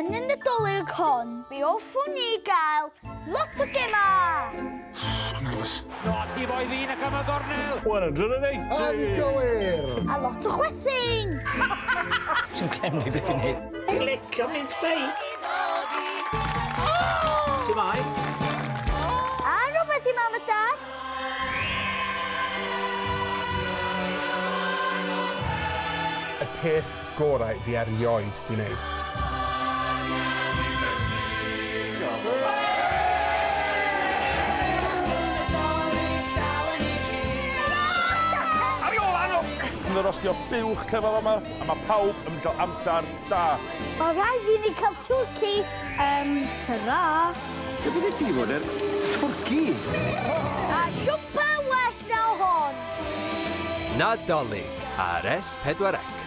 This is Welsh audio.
Yn y Nadolig hon, mi hoffwn ni gael lot o gemau. Nervous. No, llif oedd un ac am y gornel. 180! Yn gywir! A lot o chwerthin. Ti'n clem ni beth i'n neud. Ti'n licio mince pie? Shwmae? A rhywbeth i Mam a Dad. Y peth gorau fi erioed di wneud. Ar ôl anw! Yn rostio buwch cefel yma, a mae pawb yn mynd i gael amser da. Mae rhaid i ni cael twrci. Tara. Lle bydde ti fod er twrci? A siwmper well na hon. Nadolig ar S4C.